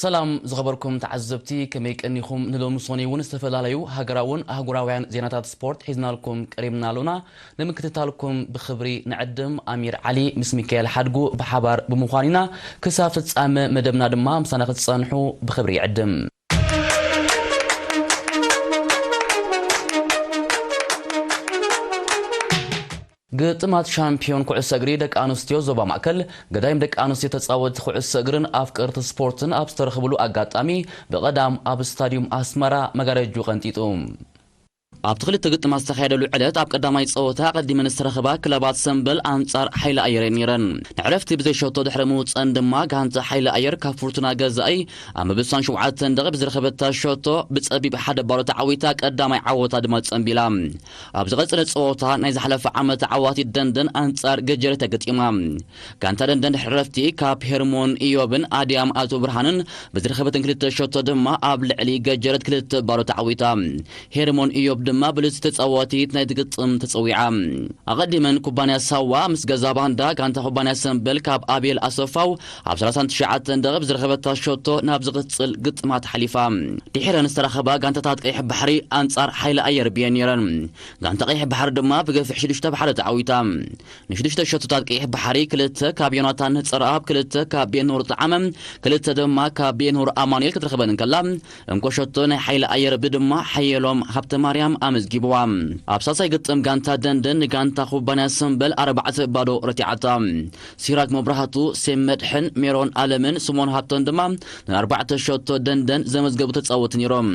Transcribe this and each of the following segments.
ሰላም ዝኸበርኩም ተዓዘብቲ፣ ከመይ ቀኒኹም? ንሎሚ ሶኒ እውን ዝተፈላለዩ ሃገራውን ኣህጉራውያን ዜናታት ስፖርት ሒዝናልኩም ቀሪብና ኣሎና። ንምክትታልኩም ብኽብሪ ንዕድም። ኣሚር ዓሊ ምስ ሚካኤል ሓድጉ ብሓባር ብምዃን ኢና። ክሳብ ፍጻመ መደብና ድማ ምሳና ክትጸንሑ ብኽብሪ ይዕድም። ግጥማት ሻምፒዮን ኩዕሶ እግሪ ደቂ ኣንስትዮ ዞባ ማእከል፣ ገዳይም ደቂ ኣንስትዮ ተጻወቲ ኩዕሶ እግርን ኣፍቀርቲ ስፖርትን ኣብ ዝተረኽብሉ ኣጋጣሚ፣ ብቐዳም ኣብ ስታድዩም ኣስመራ መጋረጅኡ ቀንጢጡ። ኣብቲ ክልተ ግጥማት ዝተኻየደሉ ዕለት፣ ኣብ ቀዳማይ ጸወታ ኣቐዲመን ዝተረኽባ ክለባት ሰምበል ኣንጻር ሓይሊ ኣየር እየን ነይረን። ንዕረፍቲ ብዘይ ሸቶ ድሕሪ ምውጸን ድማ፣ ጋንታ ሓይሊ ኣየር ካብ ፉርቱና ገዛኢ ኣብ ምብሳን ሸውዓተ ደቂቕ ብዝረኸበታ ሸቶ ብጸቢብ ሓደ ባዶ ተዓዊታ ቀዳማይ ዓወታ ድማ ጸንቢላ። ኣብ ዝቐጸለ ጸወታ ናይ ዝሓለፈ ዓመት ዓዋቲት ደንደን ኣንጻር ገጀረት ተገጢማ። ጋንታ ደንደን ድሕሪ ዕረፍቲ ካብ ሄርሞን ኢዮብን ኣድያም ኣቶ ብርሃንን ብዝረኸበተን ክልተ ሸቶ ድማ ኣብ ልዕሊ ገጀረት ክልተ ባዶ ተዓዊታ። ሄርሞን ኢዮብ ድማ ብልጽቲ ተጻዋቲት ናይቲ ግጥም ተጸዊዓ። ኣቐዲመን ኩባንያ ሳዋ ምስ ገዛ ባንዳ፣ ጋንታ ኩባንያ ሰምበል ካብ ኣቤል ኣሰፋው ኣብ ሰላሳን ትሽዓተን ደቂቕ ብዝረኸበታ ሸቶ ናብ ዝቕጽል ግጥማት ሓሊፋ። ድሒረን ዝተራኸባ ጋንታታት ቀይሕ ባሕሪ ኣንጻር ሓይሊ ኣየር ብየን ነይረን። ጋንታ ቀይሕ ባሕሪ ድማ ብገፊሕ ሽዱሽተ ብ ሓደ ተዓዊታ። ንሽዱሽተ ሸቶታት ቀይሕ ባሕሪ፣ ክልተ ካብ ዮናታን ነጸረኣብ፣ ክልተ ካብ ቤንሁር ጠዓመ፣ ክልተ ድማ ካብ ቤንሁር ኣማኑኤል ክትረኽበን እንከላ፣ እንኮ ሸቶ ናይ ሓይሊ ኣየር ብ ድማ ሓየሎም ሃብተማርያም ኣመዝጊብዋ። ኣብ ሳልሳይ ግጥም፣ ጋንታ ደንደን ንጋንታ ኩባንያ ሰምበል ኣርባዕተ ባዶ ረቲዓታ። ሲራክ መብራህቱ፣ ሴም መድሕን፣ ሜሮን ኣለምን ስሞን ሃብቶን ድማ ንኣርባዕተ ሸቶ ደንደን ዘመዝገቡ ተጻወቲ ነይሮም።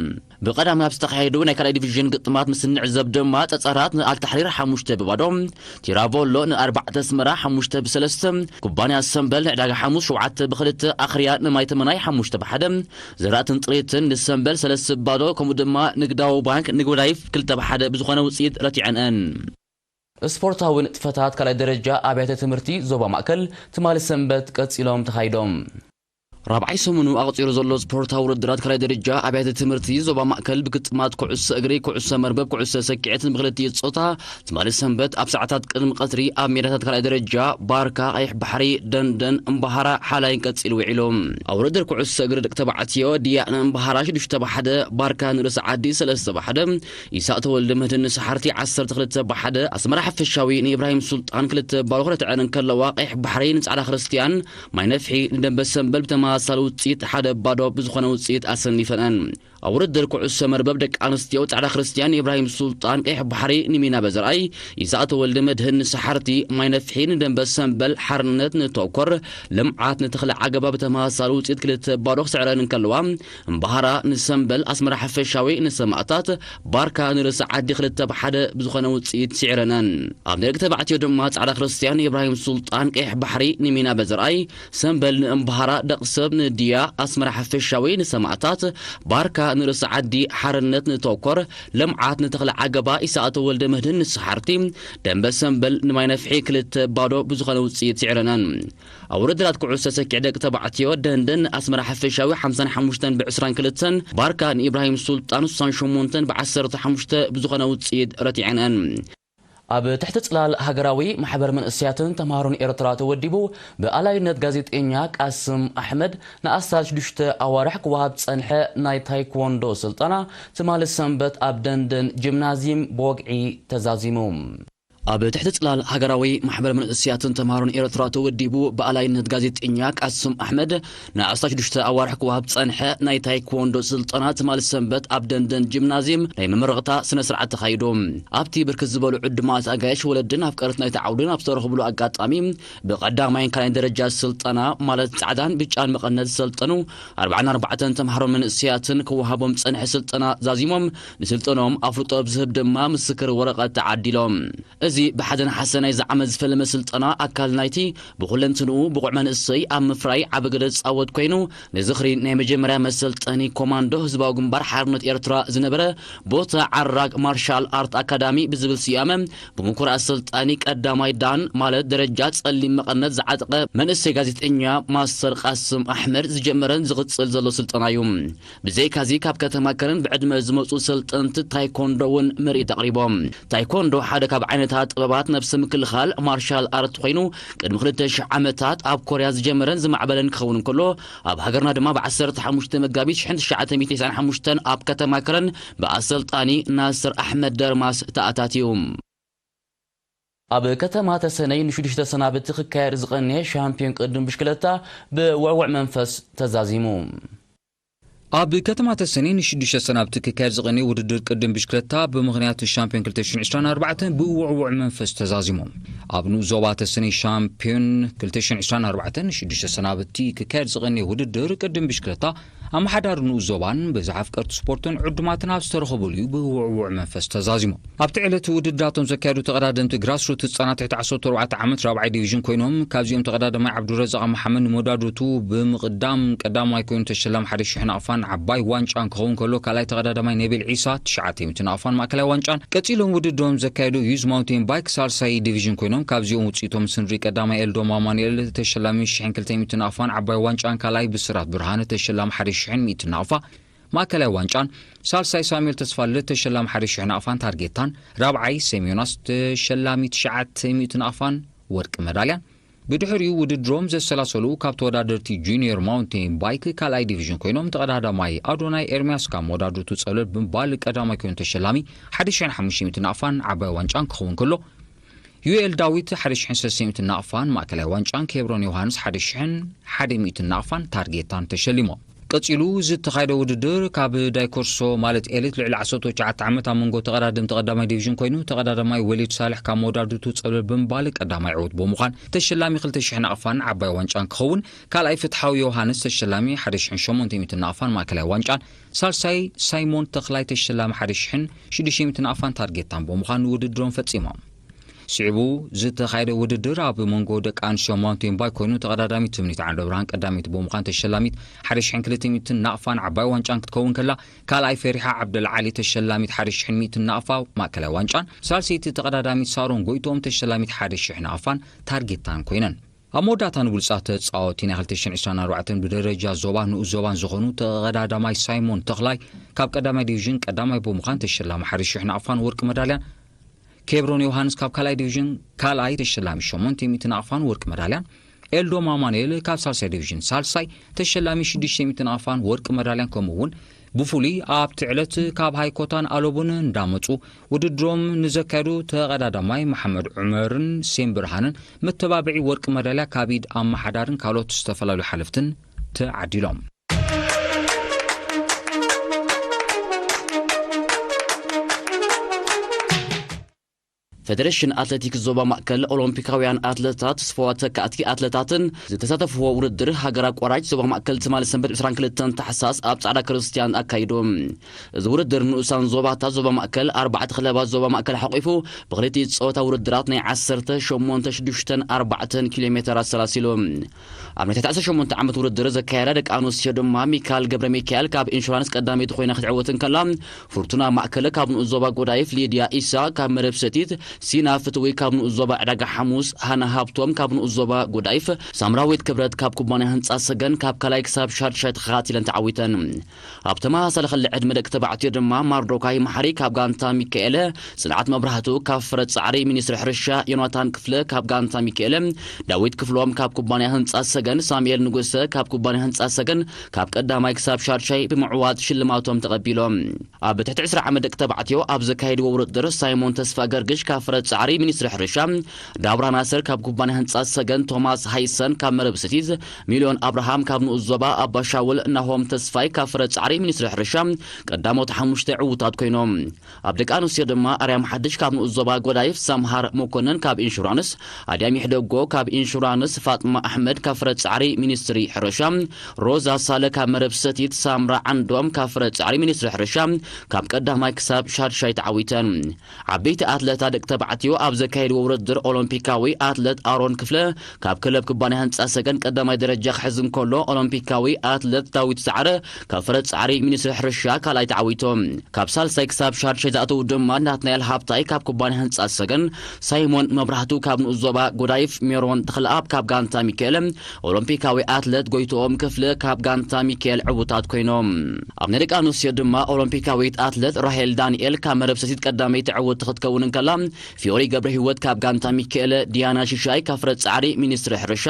ብቐዳም ኣብ ዝተኻየዱ ናይ ካልኣይ ዲቪዥን ግጥማት ምስ እንዕዘብ ድማ፣ ጸጸራት ንኣልታሕሪር ሓሙሽተ ብባዶ፣ ቲራቮሎ ንኣርባዕተ ኣስመራ ሓሙሽተ ብሰለስተ፣ ኩባንያ ሰምበል ንዕዳጋ ሓሙስ ሸውዓተ ብኽልተ፣ ኣኽርያ ንማይ ተመናይ ሓሙሽተ ብሓደ፣ ዘራእትን ጥሪትን ንሰምበል ሰለስተ ብባዶ፣ ከምኡ ድማ ንግዳዊ ባንክ ንጎዳይፍ ክልተ ብሓደ ብዝኾነ ውጽኢት ረቲዐንአን። ስፖርታዊ ንጥፈታት ካልኣይ ደረጃ ኣብያተ ትምህርቲ ዞባ ማእከል ትማሊ ሰንበት ቀጺሎም ተኻይዶም። ራብዓይ ሰሙኑ ኣቕጺሩ ዘሎ ስፖርታዊ ውድድራት ካልኣይ ደረጃ ኣብያተ ትምህርቲ ዞባ ማእከል ብግጥማት ኩዕሶ እግሪ፣ ኩዕሶ መርበብ፣ ኩዕሶ ሰኪዐትን ብክልቲኡ ጾታ ትማሊ ሰንበት ኣብ ሰዓታት ቅድሚ ቀትሪ ኣብ ሜዳታት ካልኣይ ደረጃ ባርካ፣ ቀይሕ ባሕሪ፣ ደንደን፣ እምባሃራ፣ ሓላይን ቀጺሉ ውዒሉ። ኣብ ውድድር ኩዕሶ እግሪ ደቂ ተባዕትዮ ድያ ንእምባሃራ ሽዱሽተ ብሓደ፣ ባርካ ንርእሲ ዓዲ ሰለስተ ብሓደ፣ ኢሳቅ ተወልደ መድህን ንሰሓርቲ ዓሰርተ ክልተ ብሓደ፣ ኣስመራ ሓፈሻዊ ንኢብራሂም ሱልጣን ክልተ ባዶ ክረትዐን እንከለዋ፣ ቀይሕ ባሕሪ ንጻዕዳ ክርስትያን፣ ማይ ነፍሒ ንደንበ ሰምበል ብተመሳሳሊ ውጽኢት ሓደ ባዶ ብዝኾነ ውጽኢት ኣሰኒፈንአን። ኣብ ውድድር ኩዕሶ መርበብ ደቂ ኣንስትዮ ጻዕዳ ክርስትያን ንኢብራሂም ሱልጣን፣ ቀይሕ ባሕሪ ንሚና በዘርኣይ፣ ኢሳቅ ተወልደ መድህን ንሰሓርቲ፣ ማይ ነፍሒ ንደንበ ሰምበል፣ ሓርነት ንቶኮር፣ ልምዓት ንተኽለ ዓገባ ብተመሳሳሊ ውጽኢት ክልተ ባዶ ክስዕረን እንከለዋ፣ እምበሃራ ንሰምበል፣ ኣስመራ ሓፈሻዊ ንሰማእታት፣ ባርካ ንርእሲ ዓዲ ክልተ ብሓደ ብዝኾነ ውጽኢት ስዒረነን። ኣብ ናይ ደቂ ተባዕትዮ ድማ ጻዕዳ ክርስትያን ንኢብራሂም ሱልጣን፣ ቀይሕ ባሕሪ ንሚና በዘርኣይ፣ ሰምበል ንእምበሃራ፣ ደቂ ሰብ ንድያ፣ ኣስመራ ሓፈሻዊ ንሰማእታት፣ ባርካ ንርእሲ ዓዲ፣ ሓርነት ንቶኮር፣ ልምዓት ንተኽለ ዓገባ፣ ኢሳቅ ተወልደ መድህን ንሰሓርቲ፣ ደንበ ሰምበል ንማይ ነፍሒ ክልተ ባዶ ብዝኾነ ውጽኢት ስዒረነን። ኣብ ውድድራት ኩዕሶ ሰኪዕ ደቂ ተባዕትዮ ደንደን ንኣስመራ ሓፈሻዊ ሓምሳን ሓሙሽተን ብዕስራን ክልተን፣ ባርካ ንኢብራሂም ሱልጣን ስሳን ሸሞንተን ብዓሰርተ ሓሙሽተ ብዝኾነ ውጽኢት ረቲዐንአን። ኣብ ትሕቲ ጽላል ሃገራዊ ማሕበር መንእሰያትን ተምሃሮን ኤርትራ ተወዲቡ ብኣላይነት ጋዜጠኛ ቃስም ኣሕመድ ንኣስታት ሽዱሽተ ኣዋርሕ ክወሃብ ዝጸንሐ ናይ ታይክዎንዶ ስልጠና ትማሊ ሰንበት ኣብ ደንደን ጂምናዝየም ብወግዒ ተዛዚሙ። ኣብ ትሕቲ ጽላል ሃገራዊ ማሕበር መንእሰያትን ተምሃሮን ኤርትራ ተወዲቡ ብኣላይነት ጋዜጠኛ ቃስም ኣሕመድ ንኣስታት ሽዱሽተ ኣዋርሕ ክወሃብ ዝጸንሐ ናይ ታይክዎንዶ ስልጠና ትማሊ ሰንበት ኣብ ደንደን ጂምናዝየም ናይ መመረቕታ ስነ ስርዓት ተኻይዱ። ኣብቲ ብርክት ዝበሉ ዕዱማት ኣጋይሽ፣ ወለድን ኣፍቀርቲ ናይቲ ዓውድን ኣብ ዝተረኽብሉ ኣጋጣሚ፣ ብቐዳማይን ካልኣይን ደረጃ ስልጠና ማለት ጻዕዳን ብጫን መቐነት ዝሰልጠኑ ኣርባዓን ኣርባዕተን ተምሃሮ መንእሰያትን ክወሃቦም ዝጸንሐ ስልጠና ዛዚሞም፣ ንስልጠናኦም ኣፍልጦ ብዝህብ ድማ ምስክር ወረቐት ተዓዲሎም። እዚ ብሓደ ነሓሰ ናይዚ ዓመት ዝፈለመ ስልጠና ኣካል ናይቲ ብኹለንትንኡ ብቑዕ መንእሰይ ኣብ ምፍራይ ዓቢ ግደ ዝጻወት ኮይኑ፣ ንዝኽሪ ናይ መጀመርያ መሰልጠኒ ኮማንዶ ህዝባዊ ግንባር ሓርነት ኤርትራ ዝነበረ ቦታ ዓራግ ማርሻል ኣርት ኣካዳሚ ብዝብል ስያመ ብምኩር ኣሰልጣኒ ቀዳማይ ዳን ማለት ደረጃ ጸሊም መቐነት ዝዓጠቐ መንእሰይ ጋዜጠኛ ማስተር ቃስም ኣሕመድ ዝጀመረን ዝቕጽል ዘሎ ስልጠና እዩ። ብዘይካዚ ካብ ከተማ ከረን ብዕድመ ዝመጹ ሰልጠንቲ ታይኮንዶ እውን ምርኢት ኣቕሪቦም። ታይኮንዶ ሓደ ካብ ዓይነታት ጥበባት ነብሲ ምክልኻል ማርሻል ኣርት ኮይኑ፣ ቅድሚ ክልተ ሽሕ ዓመታት ኣብ ኮርያ ዝጀመረን ዝማዕበለን ክኸውን እንከሎ፣ ኣብ ሃገርና ድማ ብ ዓሰርተ ሓሙሽተ መጋቢት ሽሕን ትሽዓተ ሚእትን ተስዓን ሓሙሽተን ኣብ ከተማ ከረን ብኣሰልጣኒ ናስር ኣሕመድ ደርማስ ተኣታትዩ። ኣብ ከተማ ተሰነይ ንሽዱሽተ ሰናብቲ ክካየድ ዝቐነየ ሻምፒዮን ቅድም ብሽክለታ ብውዕውዕ መንፈስ ተዛዚሙ። ኣብ ከተማ ተሰነይ ንሽዱሽተ ሰናብቲ ክካየድ ዝቐነየ ውድድር ቅድም ብሽክለታ ብምኽንያት ሻምፒዮን ክልተ ሽሕን ዕስራን ኣርባዕተን ብውዕውዕ መንፈስ ተዛዚሙ። ኣብ ንኡስ ዞባ ተሰነይ ሻምፒዮን ክልተ ሽሕን ዕስራን ኣርባዕተን ንሽዱሽተ ሰናብቲ ክካየድ ዝቐነየ ውድድር ቅድም ብሽክለታ ኣመሓዳሪ ንኡስ ዞባን ብዝሒ ኣፍቀርቲ ስፖርትን ዕዱማትን ኣብ ዝተረኸቡሉ እዩ ብውዕውዕ መንፈስ ተዛዚሙ። ኣብቲ ዕለት ውድድራቶም ዘካየዱ ተቐዳደምቲ ግራስሩት ህጻናት ትሕቲ ዓሰርተ ኣርባዕተ ዓመት ራብዓይ ዲቪዥን ኮይኖም፣ ካብዚኦም ተቐዳዳማይ ዓብዱረዛቕ መሓመድ ንመወዳድርቱ ብምቕዳም ቀዳማይ ኮይኑ ተሸላሚ ሓደ ሽሕ ናቕፋን ዓባይ ዋንጫን ክኸውን ከሎ፣ ካልኣይ ተቐዳዳማይ ነቢል ዒሳ ትሽዓተ ሚእቲ ናቕፋን ማእከላይ ዋንጫን፣ ቀጺሎም ውድድሮም ዘካየዱ ዩዝ ማውንቴን ባይክ ሳልሳይ ዲቪዥን ኮይኖም፣ ካብዚኦም ውጽኢቶም ስንሪ ቀዳማይ ኤልዶም ኣማኑኤል ተሸላሚ ሽሕን ክልተ ሚእቲ ናቕፋን ዓባይ ዋንጫን፣ ካልኣይ ብስራት ብርሃነ ተሸላሚ ሓደ ሽሕን ሚእቲ ናቕፋ ማእከላይ ዋንጫን፣ ሳልሳይ ሳሙኤል ተስፋልደት ተሸላሚ ሓደ ሽሕ ናቕፋን ታርጌታን፣ ራብዓይ ሰም ዮናስ ተሸላሚ ትሽዓተ ሚእቲ ናቕፋን ወርቂ መዳልያን። ብድሕሪኡ ውድድሮም ዘሰላሰሉ ካብ ተወዳደርቲ ጁኒየር ማውንቴን ባይክ ካልኣይ ዲቪዥን ኮይኖም፣ ተቐዳዳማይ ኣዶናይ ኤርሚያስ ካብ መወዳድርቱ ጸብለል ብምባል ቀዳማይ ኮይኑ ተሸላሚ ሓደ ሽሕን ሓሙሽተ ሚእቲ ናቕፋን ዓባይ ዋንጫን ክኸውን ከሎ፣ ዩኤል ዳዊት ሓደ ሽሕን ሰለስተ ሚእቲ ናቕፋን ማእከላይ ዋንጫን፣ ኬብሮን ዮሃንስ ሓደ ሽሕን ሓደ ሚእቲ ናቕፋን ታርጌታን ተሸሊሞም። ቀጺሉ ዝተኻየደ ውድድር ካብ ዳይኮርሶ ማለት ኤሊት ልዕሊ ዓሰርተ ትሽዓተ ዓመት ኣብ መንጎ ተቐዳደምቲ ቀዳማይ ዲቪዥን ኮይኑ፣ ተቐዳዳማይ ወሊድ ሳልሕ ካብ መወዳድርቱ ጸብለል ብምባል ቀዳማይ ዕዉት ብምዃን ተሸላሚ ክልተ ሽሕ ናቕፋን ዓባይ ዋንጫን ክኸውን፣ ካልኣይ ፍትሓዊ ዮሃንስ ተሸላሚ ሓደ ሽሕን ሸሞንተ ሚእቲ ናቕፋን ማእከላይ ዋንጫን፣ ሳልሳይ ሳይሞን ተኽላይ ተሸላሚ ሓደ ሽሕን ሽዱሽተ ሚእቲ ናቕፋን ታርጌታን ብምዃን ውድድሮም ፈጺሞም። ስዒቡ ዝተኻየደ ውድድር ኣብ መንጎ ደቂ ኣንስትዮ ማውንቴን ባይክ ኮይኑ፣ ተቐዳዳሚት ትምኒት ዓንደብርሃን ቀዳመይቲ ብምዃን ተሸላሚት ሓደ ሽሕን ክልተ ሚእትን ናቕፋን ዓባይ ዋንጫን ክትከውን ከላ፣ ካልኣይ ፈሪሓ ዓብደልዓሊ ተሸላሚት ሓደ ሽሕን ሚእትን ናቕፋ ማእከላይ ዋንጫን፣ ሳልሰይቲ ተቐዳዳሚት ሳሮን ጎይትኦም ተሸላሚት ሓደ ሽሕ ናቕፋን ታርጌታን ኮይነን። ኣብ መወዳእታ ንብሉጻት ተጻወቲ ናይ ክልተ ሽሕን ዕስራን ኣርባዕተን ብደረጃ ዞባ ንኡስ ዞባን ዝኾኑ ተቐዳዳማይ ሳይሞን ተኽላይ ካብ ቀዳማይ ዲቪዥን ቀዳማይ ብምዃን ተሸላሚ ሓደ ሽሕ ናቕፋን ወርቂ መዳልያን፣ ኬብሮን ዮሃንስ ካብ ካልኣይ ዲቪዥን ካልኣይ ተሸላሚ ሸሞንተ ሚእቲ ናቕፋን ወርቂ መዳልያን፣ ኤልዶም ኣማኑኤል ካብ ሳልሳይ ዲቪዥን ሳልሳይ ተሸላሚ ሽዱሽተ ሚእቲ ናቕፋን ወርቂ መዳልያን፣ ከምኡ እውን ብፍሉይ ኣብቲ ዕለት ካብ ሃይኮታን ኣሎቦን እንዳመጹ ውድድሮም ንዘካየዱ ተቐዳዳማይ መሓመድ ዑመርን ሴም ብርሃንን መተባብዒ ወርቂ መዳልያ ካብ ኢድ ኣመሓዳርን ካልኦት ዝተፈላለዩ ሓለፍትን ተዓዲሎም። ፌደሬሽን ኣትሌቲክስ ዞባ ማእከል ኦሎምፒካውያን ኣትለታት፣ ስፖርት ተካእቲ ኣትለታትን ዝተሳተፍዎ ውድድር ሃገር ኣቋራጭ ዞባ ማእከል ትማሊ ሰንበት ዕስራን ክልተን ታሕሳስ ኣብ ጻዕዳ ክርስትያን ኣካይዱ። እዚ ውድድር ንኡሳን ዞባታት ዞባ ማእከል ኣርባዕተ ክለባት ዞባ ማእከል ሓቂፉ ብክልቲኡ ጾታ ውድድራት ናይ ዓሰርተ ሸሞንተ ሽዱሽተን ኣርባዕተን ኪሎ ሜተር ኣሰላሲሉ። ኣብ ናይ ትሕቲ ዓሰርተ ሸሞንተ ዓመት ውድድር ዘካየዳ ደቂ ኣንስትዮ ድማ ሚካል ገብረ ሚካኤል ካብ ኢንሹራንስ ቀዳመይቲ ኮይና ክትዕወት እንከላ፣ ፍርቱና ማእከለ ካብ ንኡስ ዞባ ጎዳይፍ፣ ሊድያ ኢሳ ካብ መረብ ሰቲት፣ ሲና ፍትዊ ካብ ንኡስ ዞባ ዕዳጋ ሓሙስ፣ ሃና ሃብቶም ካብ ንኡስ ዞባ ጎዳይፍ፣ ሳምራዊት ክብረት ካብ ኩባንያ ህንጻ ሰገን ካብ ካልኣይ ክሳብ ሻድሻይ ተኸታቲለን ተዓዊተን። ኣብ ተመሳሳሊ ክሊ ዕድመ ደቂ ተባዕትዮ ድማ ማርዶካይ መሓሪ ካብ ጋንታ ሚካኤለ፣ ጽንዓት መብራህቱ ካብ ፍረ ጻዕሪ ሚኒስትሪ ሕርሻ፣ ዮናታን ክፍለ ካብ ጋንታ ሚካኤለ፣ ዳዊት ክፍሎም ካብ ኩባንያ ህንጻ ሰገን፣ ሳሙኤል ንጉሰ ካብ ኩባንያ ህንጻ ሰገን ካብ ቀዳማይ ክሳብ ሻድሻይ ብምዕዋት ሽልማቶም ተቐቢሎም። ኣብ ትሕቲ ዕስራ ዓመት ደቂ ተባዕትዮ ኣብ ዘካየድዎ ውድድር ሳይሞን ተስፋ ገርግሽ ካብ ፍረ ጻዕሪ ሚኒስትሪ ሕርሻ፣ ዳብራ ናስር ካብ ኩባንያ ህንጻ ሰገን፣ ቶማስ ሃይሰን ካብ መረብ ስቲዝ፣ ሚልዮን ኣብርሃም ካብ ንኡስ ዞባ ኣባሻውል፣ ናሆም ተስፋይ ካብ ፍረ ጻዕሪ ሚኒስትሪ ሕርሻ ቀዳሞት ሓሙሽተ ዕዉታት ኮይኖም። ኣብ ደቂ ኣንስትዮ ድማ ኣርያም ሓድሽ ካብ ንኡስ ዞባ ጎዳይፍ፣ ሳምሃር መኮነን ካብ ኢንሹራንስ፣ ኣድያም ይሕደጎ ካብ ኢንሹራንስ፣ ፋጥማ ኣሕመድ ካብ ፍረ ጻዕሪ ሚኒስትሪ ሕርሻ፣ ሮዛ ሳለ ካብ መረብ ሰቲት፣ ሳምራ ዓንዶም ካብ ፍረ ጻዕሪ ሚኒስትሪ ሕርሻ ካብ ቀዳማይ ክሳብ ሻድሻይ ተዓዊተን። ዓበይቲ ኣትለታት ደቂ ተባዕትዮ ኣብ ዘካየድዎ ውድድር ኦሎምፒካዊ ኣትለት ኣሮን ክፍለ ካብ ክለብ ኩባንያ ህንጻ ሰገን ቀዳማይ ደረጃ ክሕዝ እንከሎ፣ ኦሎምፒካዊ ኣትለት ዳዊት ሰዓረ ካብ ፍረ ጻዕሪ ሚኒስትሪ ሕርሻ ካልኣይ ተዓዊቶም። ካብ ሳልሳይ ክሳብ ሻድሻይ ዝኣተዉ ድማ ናትናኤል ሃብታይ ካብ ኩባንያ ህንጻ ሰገን፣ ሳይሞን መብራህቱ ካብ ንኡስ ዞባ ጎዳይፍ፣ ሜሮን ተኽለኣብ ካብ ጋንታ ሚካኤል፣ ኦሎምፒካዊ ኣትለት ጎይትኦም ክፍለ ካብ ጋንታ ሚካኤል ዕዉታት ኮይኖም። ኣብ ናይ ደቂ ኣንስትዮ ድማ ኦሎምፒካዊት ኣትለት ራሄል ዳንኤል ካብ መረብ ሰቲት ቀዳመይቲ ዕውቲ ክትከውን እንከላ፣ ፊዮሪ ገብረ ህይወት ካብ ጋንታ ሚካኤል፣ ዲያና ሽሻይ ካብ ፍረ ጻዕሪ ሚኒስትሪ ሕርሻ፣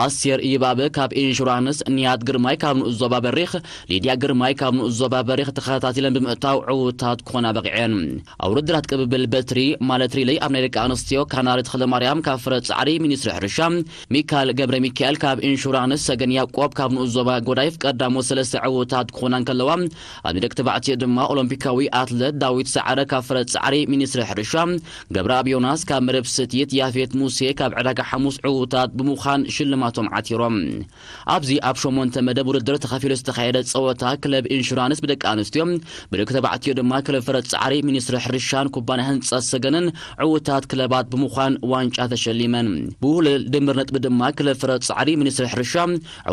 ኣስቴር ይባበ ካብ ኢንሹራንስ፣ ንያት ግርማይ ካብ ንኡስ ዞባ በሪኽ፣ ሊድያ ግርማይ ካብ ንኡስ ዞባ በሪኽ ተኸታቲለን ብምእታው ዕዉታት ክኾና በቒዐን። ኣብ ውድድራት ቅብብል በትሪ ማለት ሪለይ ኣብ ናይ ደቂ ኣንስትዮ ካናሪ ተኽለማርያም ካብ ፍረ ጻዕሪ ሚኒስትሪ ሕርሻ፣ ሚካል ገብረ ሚካኤል ካብ ኢንሹራንስ፣ ሰገን ያዕቆብ ካብ ንኡስ ዞባ ጎዳይፍ ቀዳሞት ሰለስተ ዕዉታት ክኾና እንከለዋ፣ ኣብ ናይ ደቂ ተባዕትዮ ድማ ኦሎምፒካዊ ኣትለት ዳዊት ሰዓረ ካብ ፍረ ጻዕሪ ሚኒስትሪ ሕርሻ፣ ገብረኣብ ዮናስ ካብ መደብ ስቲት፣ ያፌት ሙሴ ካብ ዕዳጋ ሓሙስ ዕዉታት ብምዃን ሽልማቶም ዓቲሮም። ኣብዚ ኣብ ሸሞንተ መደብ ውድድር ተኸፊሉ ዝተኻየደ ጸወታ ክለብ ኢንሹራንስ ብደቂ ኣንስትዮ፣ ብደቂ ተባዕትዮ ድማ ክለብ ፍረ ጻዕሪ ሚኒስትሪ ሕርሻን ኩባንያ ህንጸት ሰገንን ዕዉታት ክለባት ብምዃን ዋንጫ ተሸሊመን። ብውህሉል ድምር ነጥቢ ድማ ክለብ ፍረ ጻዕሪ ሚኒስትሪ ሕርሻ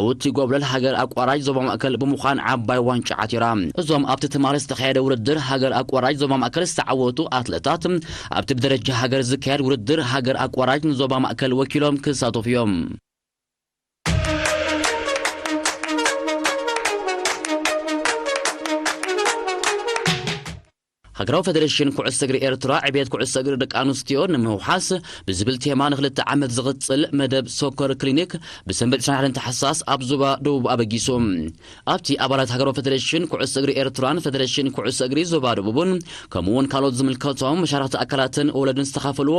ዕውቲ ጎብለል ሃገር ኣቋራጭ ዞባ ማእከል ብምዃን ዓባይ ዋንጫ ዓቲራ። እዞም ኣብቲ ትማሊ ዝተኻየደ ውድድር ሃገር ኣቋራጭ ዞባ ማእከል ዝተዓወቱ ኣትለታት ኣብቲ ብደረጃ ሃገር ዝካየድ ውድድር ሃገር ኣቋራጭ ንዞባ ማእከል ወኪሎም ክሳተፉ እዮም። ሃገራዊ ፌደሬሽን ኩዕሶ እግሪ ኤርትራ ዕቤት ኩዕሶ እግሪ ደቂ ኣንስትዮ ንምውሓስ ብዝብል ቴማ ንክልተ ዓመት ዝቕጽል መደብ ሶከር ክሊኒክ ብሰንበት ዕስራን ሓደን ታሕሳስ ኣብ ዞባ ደቡብ ኣበጊሱ። ኣብቲ ኣባላት ሃገራዊ ፌደሬሽን ኩዕሶ እግሪ ኤርትራን ፌደሬሽን ኩዕሶ እግሪ ዞባ ደቡብን ከምኡ እውን ካልኦት ዝምልከቶም መሻርኽቲ ኣካላትን ወለድን ዝተኻፈልዎ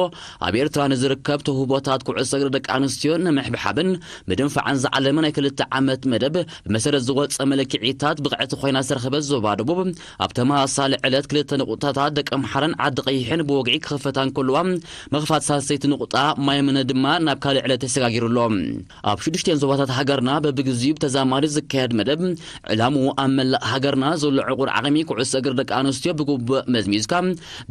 ኣብ ኤርትራ ንዝርከብ ተውህቦታት ኩዕሶ እግሪ ደቂ ኣንስትዮ ንምሕብሓብን ምድንፋዕን ዝዓለመ ናይ ክልተ ዓመት መደብ ብመሰረት ዝወፀ መለክዒታት ብቕዕቲ ኮይና ዝተረኸበት ዞባ ደቡብ ኣብ ተመሳሳሊ ዕለት ክልተ ንቑጣታት ደቂ ኣምሓራን ዓዲ ቀይሕን ብወግዒ ክኸፈታ እንከለዋ፣ መኽፋት ሳልሰይቲ ንቑጣ ማይምነ ድማ ናብ ካልእ ዕለት ተሰጋጊሩ ኣሎ። ኣብ ሽዱሽቲኦን ዞባታት ሃገርና በብግዚኡ ብተዛማዲ ዝካየድ መደብ ዕላምኡ ኣብ መላእ ሃገርና ዘሎ ዕቑር ዓቕሚ ኩዕሶ እግሪ ደቂ ኣንስትዮ ብግቡእ መዝሚዝካ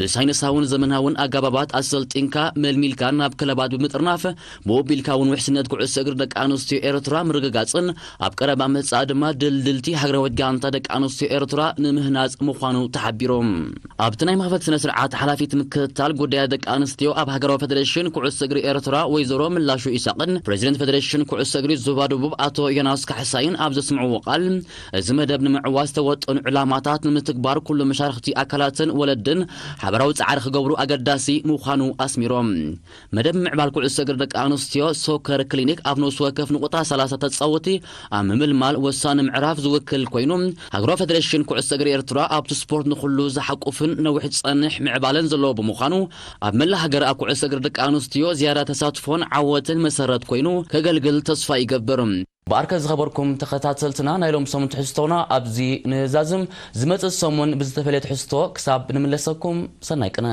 ብሳይንሳውን ዘመናውን ኣገባባት ኣሰልጢንካ መልሚልካ ናብ ክለባት ብምጥርናፍ ብወቢልካ እውን ውሕስነት ኩዕሶ እግሪ ደቂ ኣንስትዮ ኤርትራ ምርግጋጽን ኣብ ቀረባ መጻኢ ድማ ድልድልቲ ሃገራዊት ጋንታ ደቂ ኣንስትዮ ኤርትራ ንምህናጽ ምዃኑ ተሓቢሩ። ኣብቲ ናይ መኽፈቲ ስነ ስርዓት ሓላፊት ምክትታል ጉዳያት ደቂ ኣንስትዮ ኣብ ሃገራዊ ፌደሬሽን ኩዕሶ እግሪ ኤርትራ ወይዘሮ ምላሹ ኢሳቕን ፕሬዚደንት ፌደሬሽን ኩዕሶ እግሪ ዞባ ደቡብ ኣቶ ዮናስ ካሕሳይን ኣብ ዘስምዕዎ ቃል፣ እዚ መደብ ንምዕዋት ዝተወጠኑ ዕላማታት ንምትግባር ኩሉ መሻርኽቲ ኣካላትን ወለድን ሓበራዊ ጻዕሪ ክገብሩ ኣገዳሲ ምዃኑ ኣስሚሮም። መደብ ምዕባል ኩዕሶ እግሪ ደቂ ኣንስትዮ ሶከር ክሊኒክ ኣብ ነፍሲ ወከፍ ንቑጣ ሰላሳ ተጻወቲ ኣብ ምምልማል ወሳኒ ምዕራፍ ዝውክል ኮይኑ፣ ሃገራዊ ፌደሬሽን ኩዕሶ እግሪ ኤርትራ ኣብቲ ስፖርት ንኹሉ ዝሓቁፍን ነዊሕ ዝጸንሕ ምዕባለን ዘለዎ ብምዃኑ፣ ኣብ መላእ ሃገር ኣብ ኩዕሶ እግሪ ደቂ ኣንስትዮ ዝያዳ ተሳትፎን ዓወትን መሰረት ኮይኑ ከገልግል ተስፋ ይገብር። ብኣርከ ዝኸበርኩም ተኸታተልትና፣ ናይ ሎም ሰሙን ትሕዝቶና ኣብዚ ንዛዝም። ዝመጽእ ሰሙን ብዝተፈለየ ትሕዝቶ ክሳብ ንምለሰኩም፣ ሰናይ ቅነ።